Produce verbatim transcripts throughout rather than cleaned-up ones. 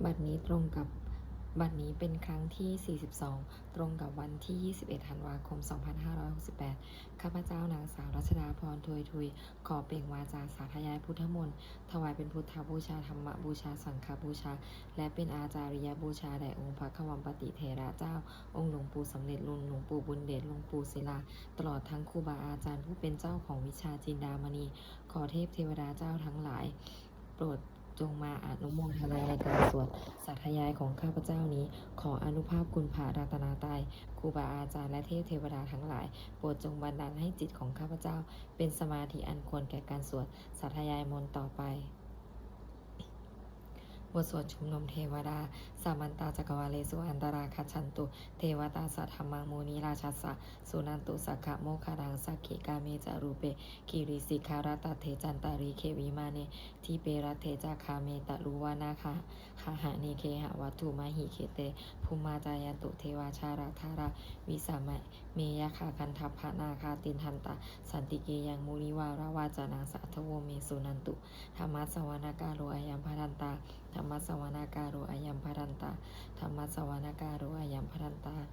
บัดนี้ตรงกับ บัดนี้เป็นครั้งที่ สี่สิบสอง ตรงกับวันที่ ยี่สิบเอ็ด ธันวาคม สองพันห้าร้อยหกสิบแปด ข้าพเจ้านางสาวรัชดาพร ทวยทุย ขอเปล่งวาจาสาธยายพุทธมนต์ ถวายเป็นพุทธบูชา ธรรมบูชา สังฆบูชา และเป็นอาจาริยบูชาแด่องค์พระควัมปติเถระเจ้า องค์หลวงปู่สำเร็จลุน หลวงปู่บุญเดช หลวงปู่ศิลา ตลอดทั้งครูบาอาจารย์ผู้เป็นเจ้าของวิชาจินดามณี ขอเทพเทวดาเจ้าทั้งหลาย โปรดจงมาอนุโมทนาในการสวดสาธยายของข้าพเจ้านี้ ขออานุภาพคุณพระรัตนตรัย ครูบาอาจารย์และเทพเทวดาทั้งหลาย โปรดจงบันดาลให้จิตของข้าพเจ้า เป็นสมาธิอันควรแก่การสวดสาธยายมนต์ต่อไป บทสวดชุมนุมเทวดา Samantā cakkavāḷesu atrāgacchantu devatā, saddhammaṃ munirājassa suṇantu saggamokkhadaṃ. Sagge kāme ca rūpe girisikharataṭe cantalikkhe vimāne, dīpe raṭṭhe ca gāme taruvanagahane gehavatthumhi khette, bhummā cāyantu devā jalathalavisame yakkhagandhabbanāgā, tiṭṭhantā santike yaṃ munivaravacanaṃ sādhavo me suṇantu. Dhammassavanakālo ayam bhadantā. Dhammassavanakālo ayam bhadantā. Dhammassavanakālo ayam bhadantā.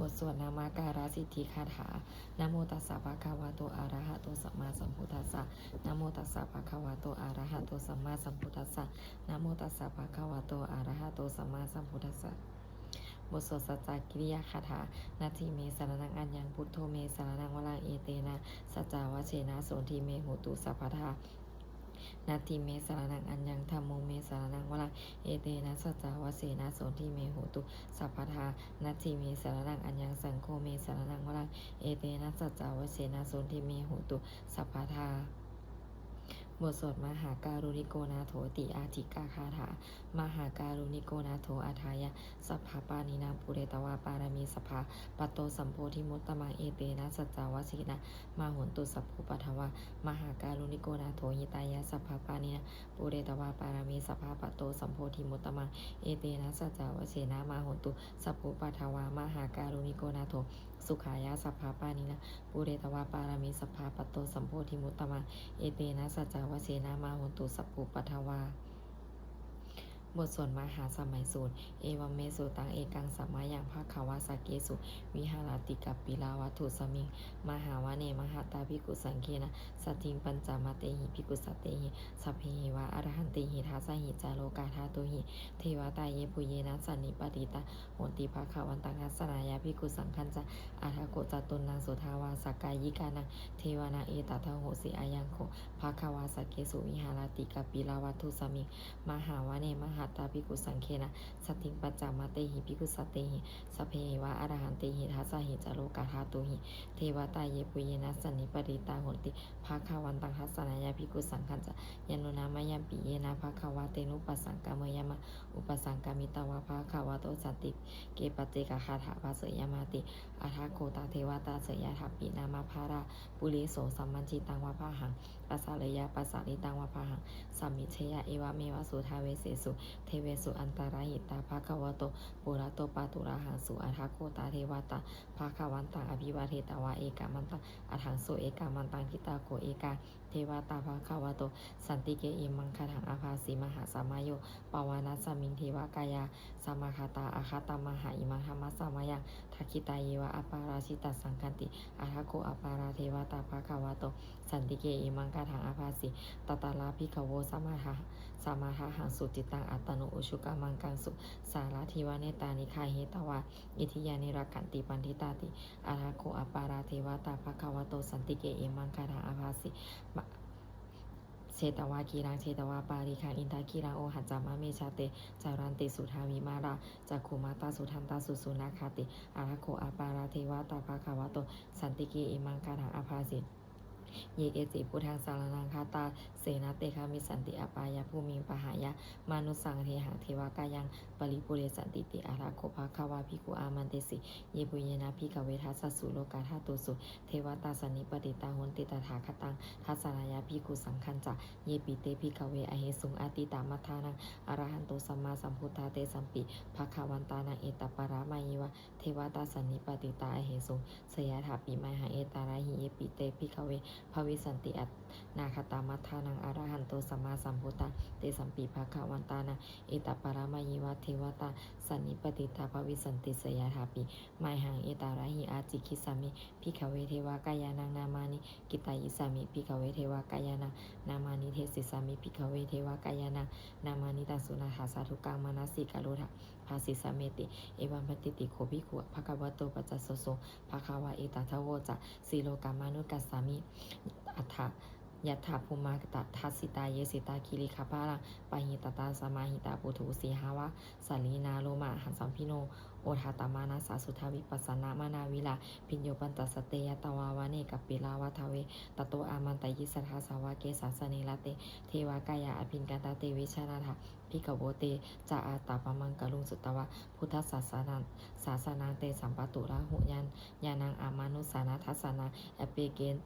บทสวดนมการสิทธิคาถา Namo tassa bhagavato arahato sammāsambuddhassa. Namo tassa bhagavato arahato sammāsambuddhassa. Namo tassa bhagavato arahato sammāsambuddhassa. บทสวดสัจจกิริยาคาถา Natthi me saraṇaṃ aññaṃ, buddho me saraṇaṃ varaṃ, etena saccavajjena sotthi me hotu sabbadā. Natthi me saraṇaṃ aññaṃ, dhammo me saraṇaṃ varaṃ, etena saccavajjena sotthi me hotu sabbadā. Natthi me saraṇaṃ aññaṃ, saṅgho me saraṇaṃ varaṃ, etena saccavajjena sotthi me hotu sabbadā. บทสวดมหาการุณิโกนาโถติอาทิกาคาถา Mahākāruṇiko nātho atthāya sabbapāṇinaṃ, pūretvā pāramī sabbā patto sambodhimuttamaṃ, etena saccavajjena mā hontu sabbupaddavā. Mahākāruṇiko nātho hitāya sabbapāṇinaṃ, pūretvā pāramī sabbā patto sambodhimuttamaṃ, etena saccavajjena mā hontu sabbupaddavā. Mahākāruṇiko nātho sukhāya sabbapāṇinaṃ, pūretvā pāramī sabbā patto sambodhimuttamaṃ, etena saccavajjena mā hontu sabbupaddavā. บทสวดมหาสมัยสูตร Evaṃ me sutaṃ. Ekaṃ samayaṃ bhagavā sakkesu viharati kapilavatthusmiṃ mahāvane mahatā bhikkhusaṅghena saddhiṃ pañcamattehi bhikkhusatehi sabbeheva arahantehi. Dasahi ca lokadhātūhi devatā yebhuyyena sannipatitā honti bhagavantaṃ dassanāya bhikkhusaṅghañca. Atha kho catunnaṃ suddhāvāsakāyikānaṃ devānaṃ etadahosi: Ayaṃ kho bhagavā sakkesu viharati kapilavatthusmiṃ mahāvane mahatā bhikkhusaṅghena saddhiṃ pañcamattehi bhikkhusatehi sabbeheva arahantehi. Dasahi ca lokadhātūhi devatā yebhuyyena sannipatitā honti bhagavantaṃ dassanāya bhikkhusaṅghañca. Yannūna mayampi yena bhagavā tenupasaṅkameyyāma, upasaṅkamitvā bhagavato santike paccekagāthā bhāseyyāmāti. Atha kho tā devatā seyyathāpi nāma balavā puriso sammiñjitaṃ vā bāhaṃ pasāreyya, pasāritaṃ vā bāhaṃ sammiñjeyya, evameva suddhāvāsesu devesu antarahitā bhagavato purato pāturahaṃsu. Atha kho tā devatā bhagavantaṃ abhivādetvā ekamantaṃ aṭṭhaṃsu. Ekamantaṃ ṭhitā kho ekā devatā bhagavato santike imaṃ gāthaṃ abhāsi: Mahāsamayo pavanasmiṃ, devakāyā samāgatā, āgatamha imaṃ dhammasamayaṃ, dakkhitāyeva aparājitasaṅghanti. Atha kho aparā devatā bhagavato santike imaṃ gāthaṃ abhāsi: Tatra bhikkhavo samādahaṃsu, cittaṃ attano ujukamakaṃsu, sārathīva nettāni gahetvā, indriyāni rakkhanti paṇḍitāti. Atha kho aparā devatā bhagavato santike imaṃ gāthaṃ abhāsi: Ma- chetvā khīlaṃ chetvā palighaṃ, indakhīlaṃ ohaccamanejā, te caranti suddhā vimalā, cakkhumatā sudantā susunāgāti. Atha kho aparā devatā bhagavato santike imaṃ gāthaṃ abhāsi: Ye keci buddhaṃ saraṇaṃ gatāse, na te gamissanti apāyabhūmiṃ. Pahāya mānusaṃ dehaṃ, devakāyaṃ paripūressantīti. Atha kho bhagavā bhikkhū āmantesi: Yebhuyyena bhikkhave dasasu lokadhātūsu devatā sannipatitā honti tathāgataṃ dassanāya bhikkhusaṅghañca. Yepi te bhikkhave ahesuṃ atītamaddhānaṃ arahanto sammāsambuddhā, tesampi bhagavantānaṃ etaparamāyeva devatā sannipatitā ahesuṃ, seyyathāpi mayhaṃ etarahi. Yepi te bhikkhave bhavissanti anāgatamaddhānaṃ arahanto sammāsambuddhā. Tesampi bhagavantānaṃ etaparamāyeva devatā sannipatitā bhavissanti seyyathāpi mayhaṃ etarahi ācikkhissāmi bhikkhave devakāyānaṃ nāmāni kittayissāmi bhikkhave devakāyānaṃ nāmāni desissāmi bhikkhave devakāyānaṃ nāmāni taṃ suṇātha sādhukaṃ manasikarotha bhāsissāmīti. Evaṃ bhanteti kho bhikkhū bhagavato paccassosuṃ. Bhagavā etadavoca: Silokamanukassāmi, yattha bhummā tadassitā; ye sitā girigabbharaṃ, pahitattā samāhitā. Puthū sīhāva sallīnā, lomahaṃsābhisambhuno; odātamanasā suddhā, vippasannamanāvilā. Bhiyyo pañcasate ñatvā, vane kāpilavatthave; tato āmantayi satthā, sāvake sāsane rate. Devakāyā abhikkantā, te vijānātha bhikkhavo. Te ca ātappamakaruṃ, sutvā buddhassa sāsanaṃ; tesampāturahu ñāṇaṃ, amanussāna dassanaṃ. Appeke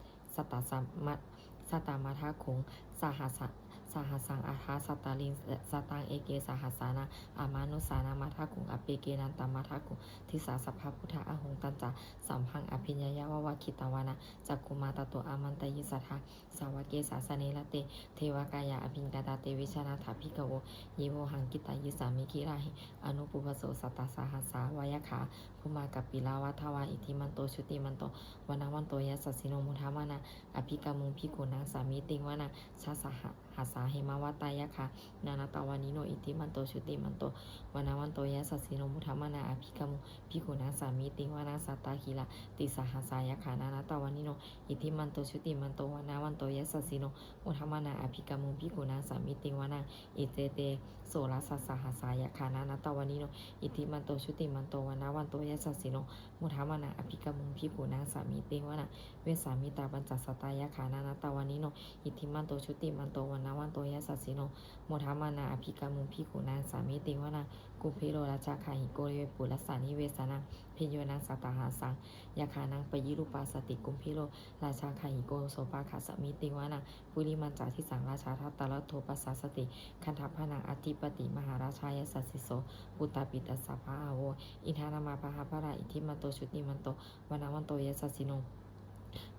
satamaddakkhuṃ, sahassaṃ atha sattariṃ; sataṃ eke sahassānaṃ, amanussānamaddasuṃ. Appekenantamaddakkhuṃ, disā sabbā phuṭā ahuṃ. Tañca sabbaṃ abhiññāya, vavakkhitvāna cakkhumā; tato āmantayi satthā, sāvake sāsane rate. Devakāyā abhikkantā, te vijānātha bhikkhavo; ye vohaṃ kittayissāmi, girāhi anupubbaso. Sattasahassā va yakkhā, bhummā kāpilavatthavā; iddhimanto jutimanto, vaṇṇavanto yasassino; modamānā abhikkāmuṃ, bhikkhūnaṃ samitiṃ vanaṃ. Chasahassā hemavatā, yakkhā nānattavaṇṇino; iddhimanto jutimanto, vaṇṇavanto yasassino; modamānā abhikkāmuṃ, bhikkhūnaṃ samitiṃ vanaṃ. Sātāgirā tisahassā, yakkhā nānattavaṇṇino; iddhimanto jutimanto, vaṇṇavanto yasassino; modamānā abhikkāmuṃ, bhikkhūnaṃ samitiṃ vanaṃ. Iccete soḷasasahassā, yakkhā nānattavaṇṇino; iddhimanto jutimanto, vaṇṇavanto yasassino; modamānā abhikkāmuṃ, bhikkhūnaṃ samitiṃ vanaṃ. Vessāmittā pañcasatā, yakkhā nānattavaṇṇino; iddhimanto jutimanto, vaṇṇavanto yasassino; modamānā abhikkāmuṃ, bhikkhūnaṃ samitiṃ vanaṃ. Kumbhīro rājagahiko, vepullassa nivesanaṃ; bhiyyo naṃ satasahassaṃ, yakkhānaṃ payirupāsati; kumbhīro rājagahiko, sopāga samitiṃ vanaṃ. Purimañca disaṃ rājā, dhataraṭṭho pasāsati; gandhabbānaṃ ādhipati, mahārājā yasassi so. Puttāpi tassa bahavo, indanāmā mahabbalā; iddhimanto jutimanto, vaṇṇavanto yasassino;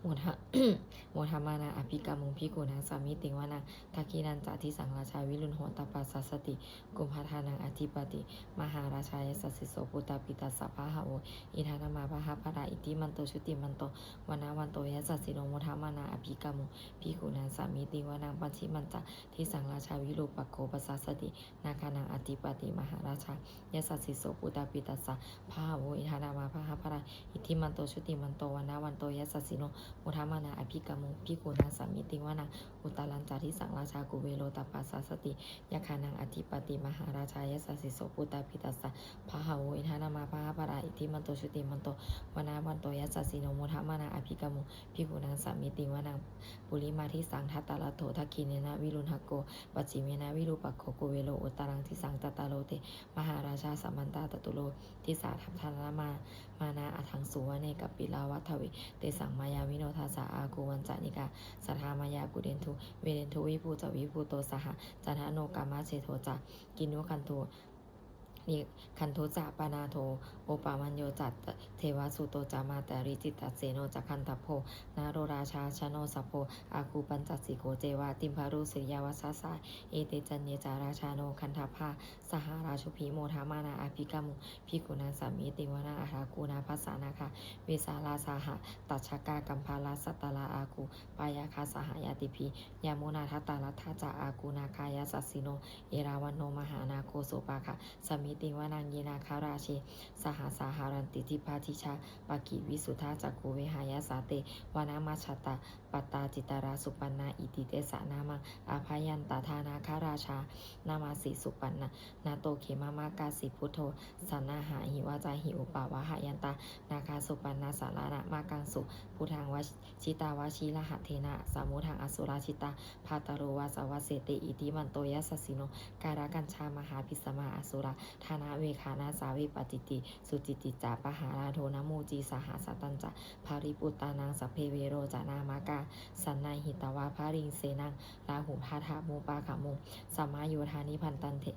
moda- modamānā abhikkāmuṃ, bhikkhūnaṃ samitiṃ vanaṃ. Dakkhiṇañca disaṃ rājā, virūḷho tappasāsati; kumbhaṇḍānaṃ ādhipati, mahārājā yasassi so. Puttāpi tassa bahavo, indanāmā mahabbalā; iddhimanto jutimanto, vaṇṇavanto yasassino; modamānā abhikkāmuṃ, bhikkhūnaṃ samitiṃ vanaṃ. Pacchimañca disaṃ rājā, virūpakkho pasāsati; nāgānaṃ ādhipati, mahārājā yasassi so. Puttāpi tassa bahavo, indanāmā mahabbalā; iddhimanto jutimanto, vaṇṇavanto yasassino; modamānā abhikkāmuṃ, bhikkhūnaṃ samitiṃ vanaṃ. Uttarañca disaṃ rājā, kuvero tappasāsati; yakkhānaṃ ādhipati, mahārājā yasassi so. Puttāpi tassa bahavo, indanāmā mahabbalā; iddhimanto jutimanto, vaṇṇavanto yasassino; modamānā abhikkāmuṃ, bhikkhūnaṃ samitiṃ vanaṃ. Purimaṃ disaṃ dhataraṭṭho, dakkhiṇena virūḷhako; pacchimena virūpakkho, kuvero uttaraṃ disaṃ. Cattāro te mahārājā, samantā caturo disā; daddallamānā aṭṭhaṃsu, vane kāpilavatthave. Tesaṃ māyāvino dāsā, āgū vañcanikā saṭhā; māyā kuṭeṇḍu veṭeṇḍu, viṭū ca viṭuṭo saha; candano kāmaseṭṭho ca, kinnughaṇḍu nighaṇḍu ca. Panādo opamañño ca, devasūto ca mātali; cittaseno ca gandhabbo, naḷo rājā janosabho; āgū pañcasikho ceva, timbarū suriyavacchasā. Ete caññe ca rājāno, gandhabbā saha rājubhi; modamānā abhikkāmuṃ, bhikkhūnaṃ samitiṃ vanaṃ. Athāgū nābhasā nāgā, vesālā sahatacchakā; kambalassatarā āgū, pāyāgā saha ñātibhi. Yāmunā dhataraṭṭhā ca, āgū nāgā yasassino; erāvaṇo mahānāgo, sopāga samitiṃ vanaṃ. Ye nāgarāje sahassā, haranti dibbā dijā; pakkhi visuddhacakkhū, vehāyasā te vanamajjhattā. Pattā citrā supaṇṇā, iti tesa nāmaṃ. Abhayantadā nāgarājānamāsi, supaṇṇato khemamakāsi buddho. Saṇhāhi vācāhi upavhayantā, nāgā supaṇṇasaraṇamakaṃsu buddhaṃ. Jitā vajirahatthena, samuddaṃ asurā sitā; bhātaro vāsavassete, iddhimanto yasassino. Kālakañjā mahābhismā, asurā Ghanaveghanaṃ savipacitti sucitti ca pahārādo namucī saha. Satañca baliputtānaṃ sabbe verocanāmakā sannayhitvā baliṃ senaṃ rāhubhaddamupāgamuṃ samayodāni bhaddante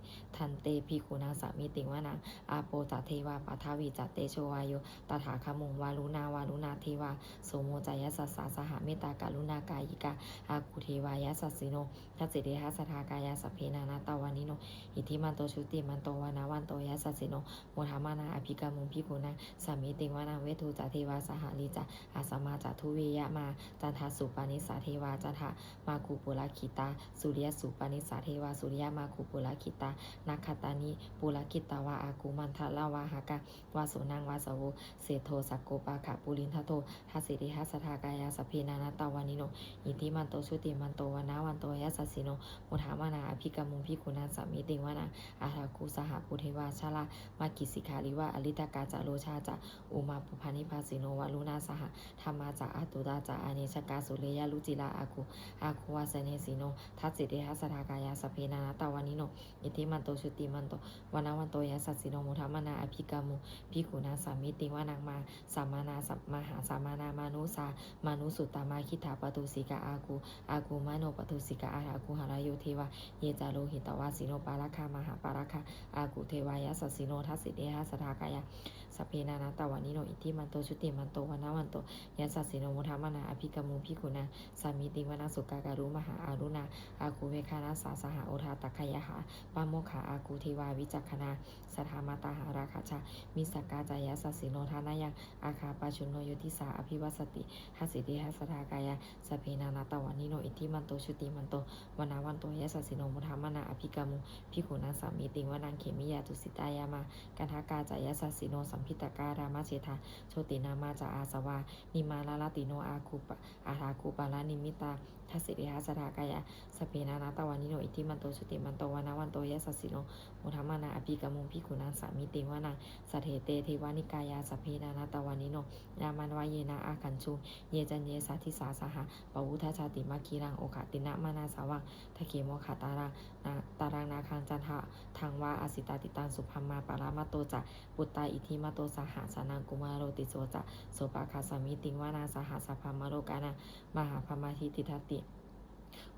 bhikkhūnaṃ samitiṃ vanaṃ. Āpo ca devā paṭhavī ca tejo vāyo tadāgamuṃ varuṇā vāruṇā devā somo ca yasasā saha mettākaruṇākāyikā āgū devā yasassino dasete dasadhā kāyā sabbe nānattavaṇṇino iddhimanto jutimanto vaṇṇavanto yasassino modamānā abhikkāmuṃ bhikkhūnaṃ samitiṃ vanaṃ. Veṇḍū ca devā sahalī ca asamā ca duve yamā candassūpanisā devā candamāgū purakkhitā suriyassūpanisā devā suriyamāgū purakkhitā nakkhattāni purakkhitvā āgū mandalavāhakā vasūnaṃ vāsavo seṭṭho sakkopāga purindado dasete dasadhā kāyā sabbe nānattavaṇṇino iddhimanto jutimanto vaṇṇavanto yasassino modamānā abhikkāmuṃ bhikkhūnaṃ samitiṃ vanaṃ. Athāgū sahabhū devā jalamaggisikhāriva ariṭṭhakā ca rojā ca ummāpupphanibhāsino varuṇā sahadhammā ca accutā ca anejakā sūleyyarucirā āgū āgū vāsavanesino dasete dasadhā kāyā sabbe nānattavaṇṇino iddhimanto jutimanto vaṇṇavanto yasassino modamānā abhikkāmuṃ bhikkhūnaṃ samitiṃ vanaṃ. Mā samānā mahāsamānā mānusā mānusuttamā khiḍḍāpadūsikā āgū āgū manopadūsikā athāgū harayo devā ye ca lohitavāsino pāragā mahāpāragā āgū devā yasassino dasete dasadhā kāyā sabbe nānattavaṇṇino iddhimanto jutimanto vaṇṇavanto yasassino modamānā abhikkāmuṃ bhikkhūnaṃ samitiṃ vanaṃ. Sukkā karumhā aruṇā āgū veghanasā saha odātagayhā pāmokkhā āgū devā vicakkhaṇā sadāmattā hāragajā missakā ca yasassino thanayaṃ āgā pajjunno yo disā abhivassati dasete dasadhā kāyā sabbe nānattavaṇṇino iddhimanto jutimanto vaṇṇavanto yasassino modamānā abhikkāmuṃ bhikkhūnaṃ samitiṃ vanaṃ. Khemiyā tusitā yāmā kaṭṭhakā ca yasassino lambitakā lāmaseṭṭhā jotināmā ca āsavā nimmānaratino āgū athāgū paranimmitā dasete dasadhā kāyā sabbe nānattavaṇṇino iddhimanto jutimanto vaṇṇavanto yasassino modamānā abhikkāmuṃ bhikkhūnaṃ samitiṃ vanaṃ. Saṭṭhete devanikāyā sabbe nānattavaṇṇino nāmanvayena āgañchuṃ ye caññe sadisā saha pavutthajātimakhilaṃ oghatiṇṇamanāsavaṃ dakkhemoghataraṃ nā- taraṃ nāgaṃ candaṃva asitātitaṃ. Subrahmā paramatto ca puttā iddhimato saha sanaṅkumāro tisso ca sopāga samitiṃ vanaṃ. Sahassaṃ brahmalokānaṃ mahābrahmābhitiṭṭhati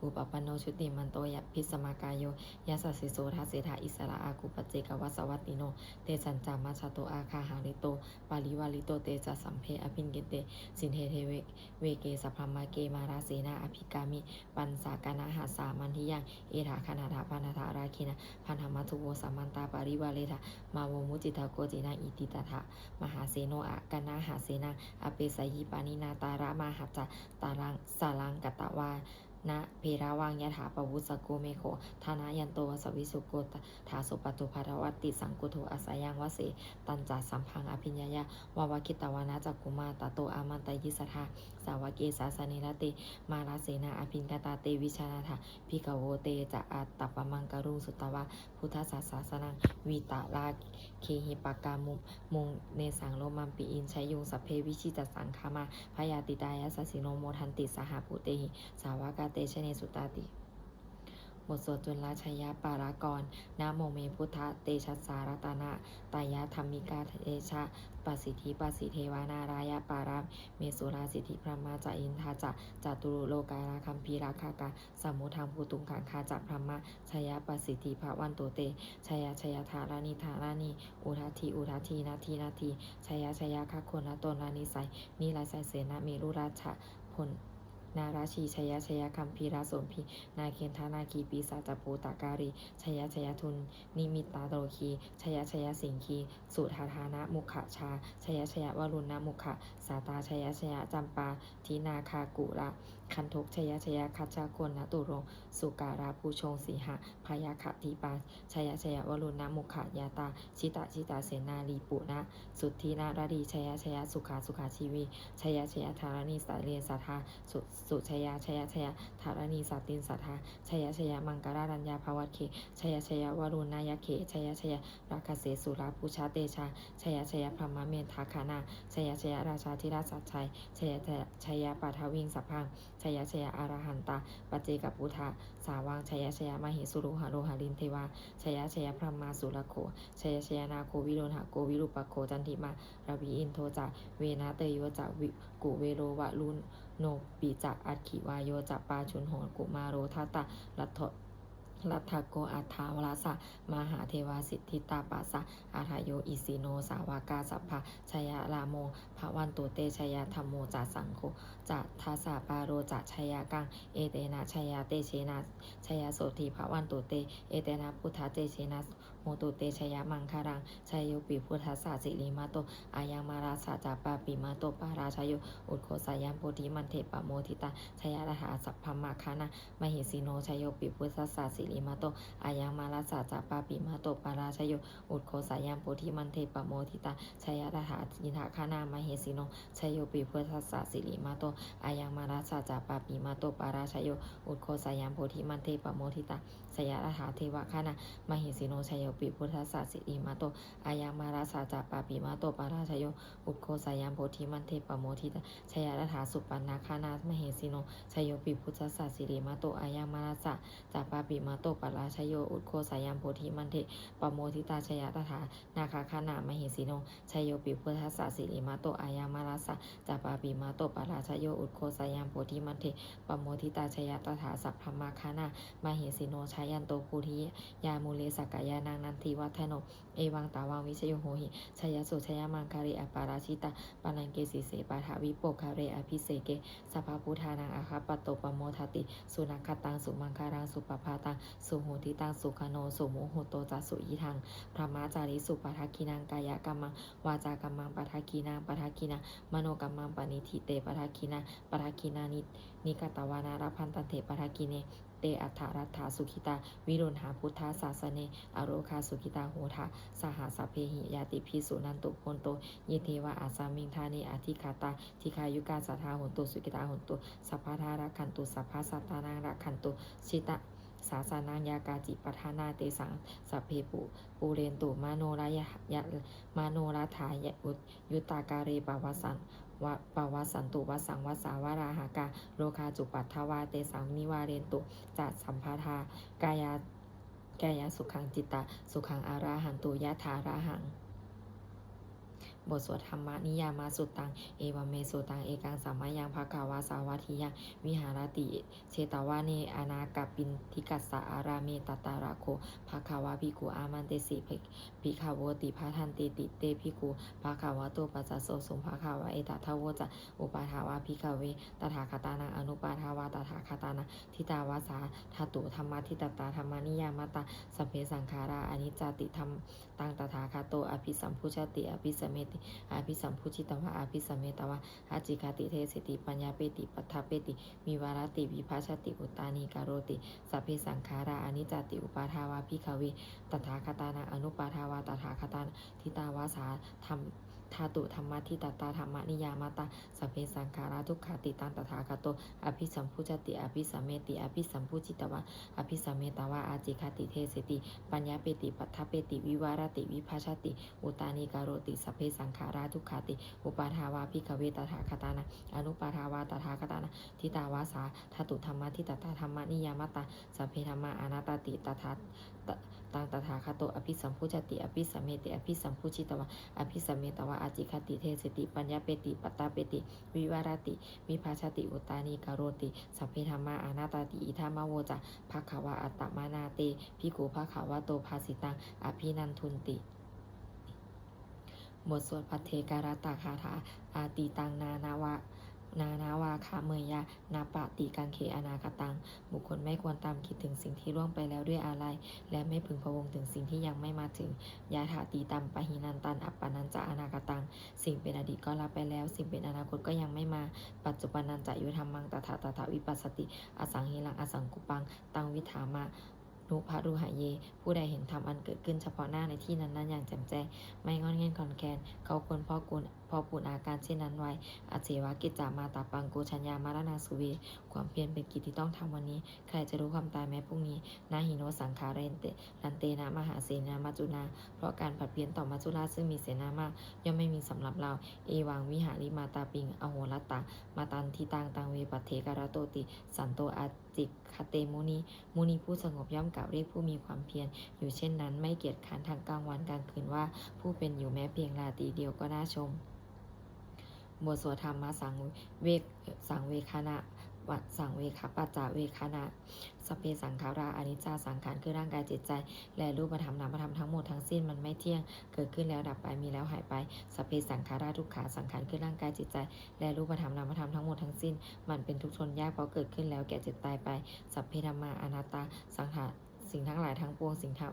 upapanno jutimanto bhismākāyo yasassi so dasettha issarā āgū paccekavasavattino. Tesañca majjhato āga hārito parivārito te ca sabbe abhikkante sainde deve veke sabrahmake mārasenā abhikkāmi passa kaṇhassa mandiyaṃ. Etha gaṇhatha bandhatha rāgena bandhamatthu vo samantā parivāretha mā vo muñcittha koci naṃ. Iti tattha mahāseno kaṇhasenaṃ apesayi pāṇinā talamāhacca saraṃ katvāna bheravaṃ yathā pāvussako megho thanayanto savijjuko tadā so paccudāvatti saṅkuddho asayaṃvase. Tañca sabbaṃ abhiññāya vavakkhitvāna cakkhumā tato āmantayi satthā sāvake sāsane rate mārasenā abhikkantā te vijānātha bhikkhavo. Te ca ātappamakaruṃ sutvā buddhassa sāsanaṃ vītarāgehi pakkāmuṃ nesaṃ lomampi iñjayuṃ. Sabbe vijitasaṅgāmā bhayātītā yasassino modanti saha bhūtehi sāvakā te janesutāti. บทสวดจุลชัยปกรณ์ Namo me buddhatejasā ratanattayadhammikā tejapasiddhi pasīdevā nārāyaparamesurā siddhibrahmā ca indā ca catulokā gambhīrakkhakā samuddaṃ bhūtuṃ gaṅgā ca brahmā jayapasiddhi bhavantu te. Jaya jaya dharaṇi dharaṇī udadhi udadhī nadi nadī. Jaya jaya gaganatalanisaya nirayasena merurāja ponnarajī. Jaya jaya gambhīrasombhī nāgendanāgī pisācabhūtakālī. Jaya jaya dunnimittarogī. Jaya jaya siṅgī sudādānamukhajā. Jaya jaya varuṇamukhasātrā. Jaya jaya campādināgakulagandhakaṃ. Jaya jaya gajagannaturaṅga sukarabhujaṅga sīhabyagghadīpā. Jaya jaya varuṇamukhayātrā jita jita sennārī puna suddhi naradī. Jaya jaya sukhā sukhā jīvī. Jaya jaya dharaṇītale sadā sujayā. Jaya jaya dharaṇīsāntin sadā. Jaya jaya maṅkararājayakkhe. Jaya jaya varuṇayakkhe. Jaya jaya rakkhase surabhujatejā. Jaya jaya brahmmendagaṇā. Jaya jaya rājādhirājasājjaya. Jaya jaya paṭhaviṃ sabbaṃ Jaya jaya arahantā paccekabuddhasāvaṃ, jaya jaya mahesuro haro harindevā, jaya jaya brahmā surakkho, jaya jaya nāgo viruḷhako virūpakkho candimā ravi, indo ca venateyyo ca vi- kuvero varuṇopi ca, aggi vāyo ca pājuṇho kumāro dhataraṭṭho, raṭṭhako aṭṭhārasa mahādevā siddhitāpasa-ādayo, isino sāvakā sabbā jaya rāmo bhavantu te, jaya dhammo ca saṅgho ca dasapālo ca jayakaṃ, etena jayatejena jayasotthī bhavantu te, etena buddhatejena hotu te jayamaṅgalaṃ. Jayopi buddhassa sirīmato ayaṃ, mārassa ca pāpimato parājayo, ugghosayaṃ bodhimaṇḍe pamoditā, jaya tadā brahmagaṇā mahesino. Jayopi buddhassa sirīmato ayaṃ, mārassa ca pāpimato parājayo, ugghosayaṃ bodhimaṇḍe pamoditā, jaya tadā indagaṇā mahesino. Jayopi buddhassa sirīmato ayaṃ, mārassa ca pāpimato parājayo, ugghosayaṃ bodhimaṇḍe pamoditā, jaya tadā devagaṇā mahesino. Jayopi buddhassa sirīmato ayaṃ, mārassa ca pāpimato parājayo, ugghosayaṃ bodhimaṇḍe pamoditā, jaya tadā supaṇṇagaṇā mahesino. Jayopi buddhassa sirīmato ayaṃ, mārassa ca pāpimato parājayo, ugghosayaṃ bodhimaṇḍe pamoditā, jaya tadā nāgagaṇā mahesino. Jayopi buddhassa sirīmato ayaṃ, mārassa ca pāpimato parājayo, ugghosayaṃ bodhimaṇḍe pamoditā, jaya tadā brahmagaṇā mahesino. Jayanto bodhiyā mūle sakyānaṃ nandivaḍḍhano, evaṃ tvaṃ vijayo hohi, jayassu jayamaṅgale, aparājitapallaṅke sīse paṭhavipokkhare, abhiseke sabbabuddhānaṃ aggappatto pamodati. Sunakkhattaṃ sumaṅgalaṃ supabhātaṃ suhuṭṭhitaṃ, sukhaṇo sumuhutto ca suyiṭṭhaṃ brahmacārisu. Padakkhiṇaṃ kāyakammaṃ vācākammaṃ padakkhiṇaṃ, padakkhiṇaṃ manokammaṃ paṇidhī te padakkhiṇā. Padakkhiṇāni katvāna labhantatthe padakkhiṇe. Te atthaladdhā sukhitā viruḷhā buddhasāsane, arogā sukhitā hotha saha sabbehi ñātibhi. Suṇantu bhonto ye devā asmiṃ ṭhāne adhigatā, dīghāyukā sadā hontu sukhitā hontu sabbadā, rakkhantu sabbasattānaṃ rakkhantu jita sāsanaṃ. Yā kāci patthanā tesaṃ sabbe pū- pūrentu manorathā- ya- manorathā. Ya- ut- yuttakāle pavassan- va- pavassantu vassaṃ vassā valāhakā, rogā cupaddavā tesaṃ nivārentu ca sabbadā. Kāyā- kāyasukhaṃ cittasukhaṃ arahantu yathārahaṃ. บทสวด Dhammaniyāmasuttaṃ. Evaṃ me sutaṃ. Ekaṃ samayaṃ bhagavā sāvatthiyaṃ viharati jetavane anāthapiṇḍikassa ārāme. Tatra kho bhagavā bhikkhū āmantesi bhi- bhikkhavoti. Bhadanteti te bhikkhū bhagavato paccassosuṃ. Bhagavā etadavoca. Uppādā vā bhikkhave tathāgatānaṃ anuppādā vā tathāgatānaṃ, ṭhitā va sā dhātu dhammaṭṭhitatā dhammaniyāmatā, sabbe saṅkhārā aniccāti. Taṃ tathāgato abhisambujjhati abhisameti. Abhisambujjhitvā abhisametvā ācikkhati deseti paññapeti paṭṭhapeti vivarati vibhajati uttānīkaroti. Sabbe saṅkhārā aniccāti. Uppādā vā bhikkhave tathāgatānaṃ anuppādā vā tathāgatānaṃ, ṭhitā va sā dham- dhātu dhammaṭṭhitatā dhammaniyāmatā, sabbe saṅkhārā dukkhāti. Taṃ tathāgato abhisambujjhati abhisameti. Abhisambujjhitvā abhisametvā ācikkhati deseti paññapeti paṭṭhapeti vivarati vibhajati uttānīkaroti. Sabbe saṅkhārā dukkhāti. Uppādā vā bhikkhave tathāgatānaṃ anuppādā vā tathāgatānaṃ, ṭhitā va sā dhātu dhammaṭṭhitatā dhammaniyāmatā, sabbe dhammā anattāti. Tathā- ta- taṃ tathāgato abhisambujjhati abhisameti. Abhisambujjhitvā abhisametvā ācikkhati deseti paññapeti paṭṭhapeti vivarati vibhajati uttānīkaroti. Sabbe dhammā anattāti. Idamavoca bhagavā. Attamanā te bhikkhū bhagavato bhāsitaṃ abhinandunti. บทสวดภัทเทกรัตตคาถา Atītaṃ nānvā- nānvāgameyya nappaṭikaṅkhe anāgataṃ. บุคคลไม่ควรตามคิดถึงสิ่งที่ล่วงไปแล้วด้วยอาลัย และไม่พึงพะวงถึงสิ่งที่ยังไม่มาถึง Yadatītampahīnantaṃ appattañca anāgataṃ. สิ่งเป็นอดีตก็ละไปแล้ว สิ่งเป็นอนาคตก็ยังไม่มา Paccuppannañca yo dhammaṃ tattha tattha vipassati, asaṃhiraṃ asaṅkuppaṃ taṃ viddhā manubrūhaye. ผู้ใดเห็นธรรมอันเกิดขึ้นเฉพาะหน้าในที่นั้นๆ อย่างแจ่มแจ้ง ไม่ง่อนแง่นคลอนแคลน เขาควรพอกพูน เพราะบุญอาการเช่นนั้นไว้ Ajjeva kiccamātappaṃ ko jaññā maraṇaṃ suve. ความเพียรเป็นกิจที่ต้องทำวันนี้ ใครจะรู้ความตายแม้พรุ่งนี้ Na hi no saṅgarantena mahāsenena maccunā. เพราะการผัดเพี้ยนต่อมัจจุราชซึ่งมีเสนามาก ย่อมไม่มีสำหรับเรา Evaṃ vihārimātāpiṃ ahorattamatanditaṃ taṃ ve bhaddekarotu santo ācikkhate muni. มุนีผู้สงบย่อมกล่าวเรียกผู้มีความเพียรอยู่เช่นนั้น ไม่เกียจคร้านทั้งกลางวันกลางคืนว่า ผู้เป็นอยู่แม้เพียงราตรีเดียวก็น่าชม บทสวดธรรมสังเวค สังเวคณะ สังเวคปัจจเวคณะ Sabbe saṅkhārā aniccā. สังขารคือร่างกายจิตใจ และรูปธรรมนามธรรมทั้งหมดทั้งสิ้นมันไม่เที่ยง เกิดขึ้นแล้วดับไป มีแล้วหายไป Sabbe saṅkhārā dukkhā. สังขารคือร่างกายจิตใจ และรูปธรรมนามธรรมทั้งหมดทั้งสิ้น มันเป็นทุกข์ทนยาก เพราะเกิดขึ้นแล้วแก่เจ็บตายไป Sabbe dhammā anattā. สังขาร สิ่งทั้งหลายทั้งปวง สิ่งทั้ง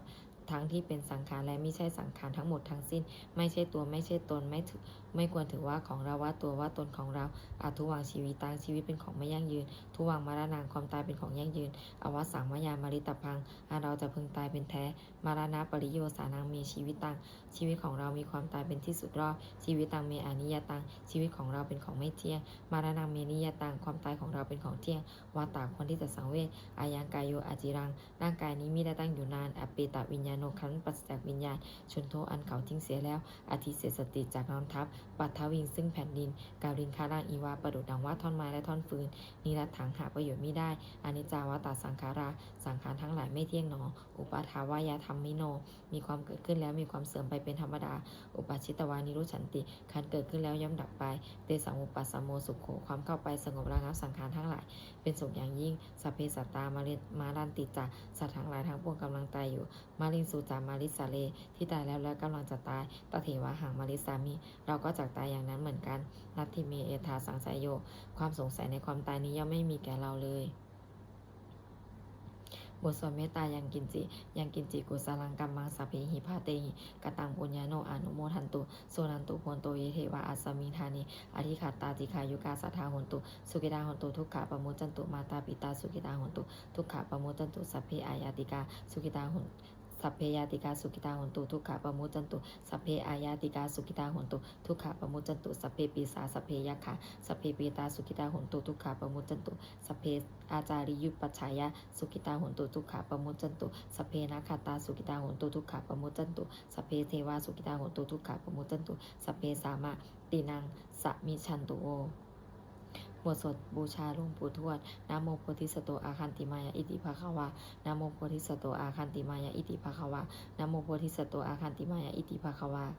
ทั้งที่เป็นสังขารและมิใช่สังขารทั้งหมดทั้งสิ้น ไม่ใช่ตัว ไม่ใช่ตน ไม่ถือ ไม่ควรถือว่าของเรา ว่าตัว ว่าตนของเรา Adhuvaṃ jīvitaṃ. ชีวิตเป็นของไม่ยั่งยืน Dhuvaṃ maraṇaṃ. ความตายเป็นของยั่งยืน Avassaṃ mayā maritabbaṃ. อันเราจะพึงตายเป็นแท้ Maraṇapariyosānaṃ me jīvitaṃ. ชีวิตของเรามีความตายเป็นที่สุดรอบ Jīvitaṃ me aniyataṃ. ชีวิตของเราเป็นของไม่เที่ยง Maraṇaṃ me niyataṃ. ความตายของเราเป็นของเที่ยง Vata. ควรที่จะสังเวช Ayaṃ kāyo aciraṃ. ร่างกายนี้มิได้ตั้งอยู่นาน Apetaviññāṇo. ครั้นปราศจากวิญญาณ Chuḍḍho. อันเขาทิ้งเสียแล้ว Adhisessati. จักนอนทับ Paṭhaviṃ. ซึ่งแผ่นดิน Kaliṅgaraṃ iva. ประดุจดังว่าท่อนไม้และท่อนฟืน Niratthaṃ. หาประโยชน์มิได้ Aniccā vata saṅkhārā. สังขารทั้งหลายไม่เที่ยงหนอ Uppādavayadhammino. มีความเกิดขึ้นแล้วมีความเสื่อมไปเป็นธรรมดา Uppajjitvā nirujjhanti. ครั้นเกิดขึ้นแล้วย่อมดับไป Tesaṃ vūpasamo sukho. ความเข้าไปสงบระงับสังขารทั้งหลาย เป็นสุขอย่างยิ่ง Sabbe sattā maranti ca. สัตว์ทั้งหลายทั้งปวงกำลังตายอยู่ Mariṃsu ca marissare. ที่ตายแล้วและกำลังจะตาย Tathevāhaṃ marissāmi. เราก็จักตายอย่างนั้นเหมือนกัน Natthi me ettha saṃsayo. ความสงสัยในความตายนี้ย่อมไม่มีแก่เราเลย บทสวดเมตตายังกิญจิ Yaṃ kiñci kusalaṃ kammaṃ sabbehi bhātehi kataṃ puññaṃ no anumodantu, suṇantu bhonto ye devā asmiṃ ṭhāne adhigatā dīghāyukā sadā hontu, sukhitā hontu, dukkhā pamuccantu. Mātāpitā sukhitā hontu, dukkhā pamuccantu. Sabbe āñātikā sukhitā hontu, sabbe ñātikā sukhitā hontu, dukkhā pamuccantu. Sabbe añātikā sukhitā hontu, dukkhā pamuccantu. Sabbe pisā sabbe yakkhā sabbe petā sukhitā hontu, dukkhā pamuccantu. Sabbe ācariyupajjhāyā sukhitā hontu, dukkhā pamuccantu. Sabbe nakkhattā sukhitā hontu, dukkhā pamuccantu. Sabbe devā sukhitā hontu, dukkhā pamuccantu. Sabbe sampattīnaṃ samijjhantu vo. บทสวดบูชาหลวงปู่ทวด Namo bodhisatto āgantimāya iti bhagavā. Namo bodhisatto āgantimāya iti bhagavā. Namo bodhisatto āgantimāya iti bhagavā.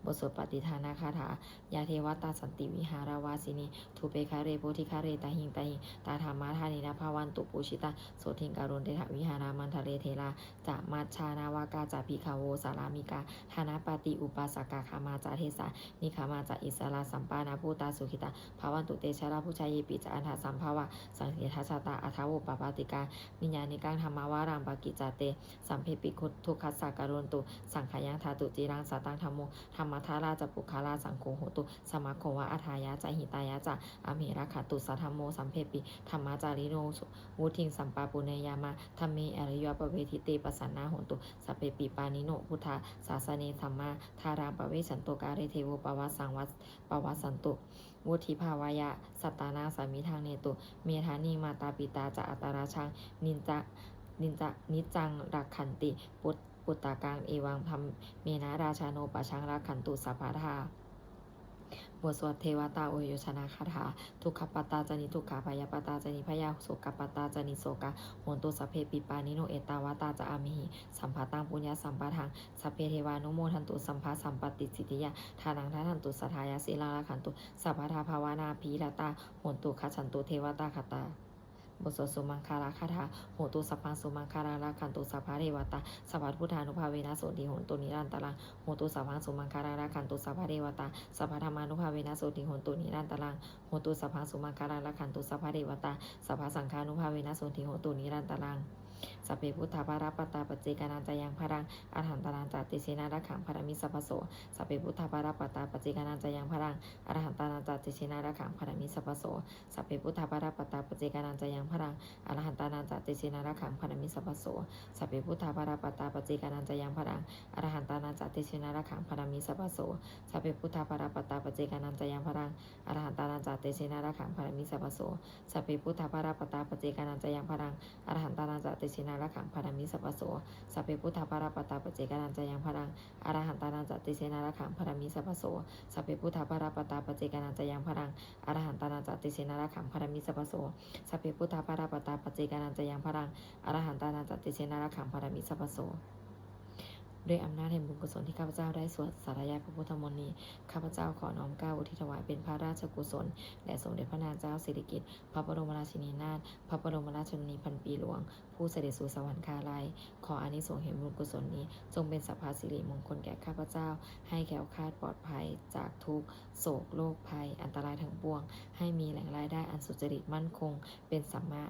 บทสวดปัตติทานาคาถา Yā devatā santi vihāravāsinī, thūpe ghare bodhighare tahiṃ tahiṃ, tā dhammadānena bhavantu pūjitā, sotthiṃ karontedha vihāramaṇḍale. Therā ca majjhā navakā ca bhikkhavo, sārāmikā dānapatī upāsakā, gāmā ca desā nigamā ca issarā, sappāṇabhūtā sukhitā bhavantu te. Jalābujā yepi ca aṇḍasambhavā, saṃsedajātā athavopapātikā, niyyānikaṃ dhammavaraṃ paṭicca te, sabbepi dukkhassa karontu saṅkhayaṃ. Ṭhātu ciraṃ sataṃ dhammo, dhammaddharā ca puggalā, saṅgho hotu samaggo va, atthāya ca hitāya ca. Amhe rakkhatu saddhammo, sabbepi dhammacārino, vuḍḍhiṃ sampāpuṇeyyāma, dhamme ariyappavedite. Pasannā hontu sabbepi pāṇino buddhasāsane, sammā dhāraṃ pavecchanto kāle, devo pavassaṃ pavassantu, vuḍḍhibhāvāya sattānaṃ samiddhaṃ netu. Medaniṃ mātā pitā ca atrajaṃ, niccaṃ rakkhanti puttakaṃ, evaṃ dhammena rājāno pajaṃ rakkhantu sabbadā. บทสวดเทวตาโอโยชนาคาถา Dukkhappattā ca niddukkhā, bhayappattā ca nibbhayā, sokappattā ca nissokā, hontu sabbepi pāṇino. Ettāvatā ca amhehi, sambhataṃ puññasampadaṃ, sabbe devānumodantu, sabbasampattisiddhiyā. Dānaṃ dadantu saddhāya, sīlaṃ rakkhantu sabbadā, bhāvanābhiratā hontu, gacchantu devatāgatā. บทสวดสุมังคลคาถา Hotu sabbaṃ sumaṅgalaṃ, rakkhantu sabbadevatā, sabbabuddhānubhāvena, sotthī hontu nirantaraṃ. Hotu sabbaṃ sumaṅgalaṃ, rakkhantu sabbadevatā, sabbadhammānubhāvena, sotthī hontu nirantaraṃ. Hotu sabbaṃ sumaṅgalaṃ, rakkhantu sabbadevatā, sabbasaṅghānubhāvena, sotthī hontu nirantaraṃ. Sabbe buddhā balappattā paccekānañca yaṃ balaṃ arahantānañca tejena rakkhaṃ bandhāmi sabbaso. Sabbe buddhā balappattā paccekānañca yaṃ balaṃ arahantānañca tejena rakkhaṃ bandhāmi sabbaso. Sabbe buddhā balappattā paccekānañca yaṃ balaṃ arahantānañca tejena rakkhaṃ bandhāmi sabbaso. Sabbe buddhā balappattā paccekānañca yaṃ balaṃ arahantānañca tejena rakkhaṃ bandhāmi sabbaso. Sabbe buddhā balappattā paccekānañca yaṃ balaṃ arahantānañca tejena rakkhaṃ bandhāmi sabbaso. Sabbe buddhā balappattā paccekānañca yaṃ balaṃ arahantānañca tejena rakkhaṃ bandhāmi sabbaso. Sabbe buddhā balappattā paccekānañca yaṃ balaṃ arahantānañca tejena rakkhaṃ bandhāmi sabbaso. Sabbe buddhā balappattā paccekānañca yaṃ balaṃ arahantānañca tejena rakkhaṃ bandhāmi sabbaso. Sabbe buddhā balappattā paccekānañca yaṃ balaṃ arahantānañca tejena rakkhaṃ bandhāmi sabbaso. ด้วยอำนาจแห่งบุญกุศลที่ข้าพเจ้าได้สวดสาธยายพระพุทธมนต์นี้ ข้าพเจ้าขอน้อมเกล้าอุทิศถวายเป็นพระราชกุศลแด่สมเด็จพระนางเจ้าสิริกิติ์ พระบรมราชินีนาถ พระบรมราชชนนีพันปีหลวง ผู้เสด็จสู่สวรรคาลัย ขออานิสงส์แห่งบุญกุศลนี้ จงเป็นสัพพสิริมงคลแก่ข้าพเจ้า ให้แคล้วคลาดปลอดภัยจากทุกข์โศกโรคภัยอันตรายทั้งปวง ให้มีแหล่งรายได้อันสุจริตมั่นคง เป็นสัมมา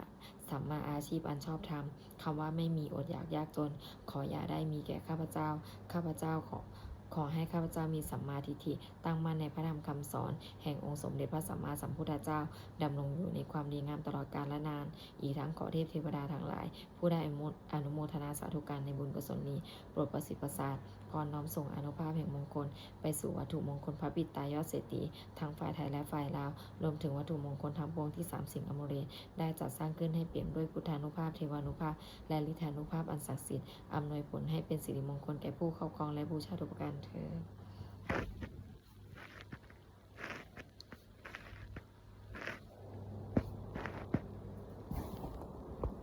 สัมมาอาชีพอันชอบธรรม คำว่าไม่มีอดอยากยากจน ขออย่าได้มีแก่ข้าพเจ้า ข้าพเจ้าขอ ขอให้ข้าพเจ้ามีสัมมาทิฏฐิ ตั้งมั่นในพระธรรมคำสอน แห่งองค์สมเด็จพระสัมมาสัมพุทธเจ้า ดำรงอยู่ในความดีงามตลอดกาลนาน อีกทั้งขอเทพเทวดาทั้งหลาย ผู้ได้อนุโมทนาสาธุการในบุญกุศลนี้ โปรดประสิทธิ์ประสาท พรน้อมส่งอานุภาพแห่งมงคล ไปสู่วัตถุมงคลพระปิดตายอดเศรษฐี ทั้งฝ่ายไทยและฝ่ายลาว รวมถึงวัตถุมงคลทั้งปวงที่สามสิงห์อมเรนทร์ได้จัดสร้างขึ้นให้เปี่ยมด้วยพุทธานุภาพ เทวานุภาพ และฤทธานุภาพอันศักดิ์สิทธิ์ อำนวยผลให้เป็นสิริมงคลแก่ผู้ครอบครองและบูชาทุกประการเทอญ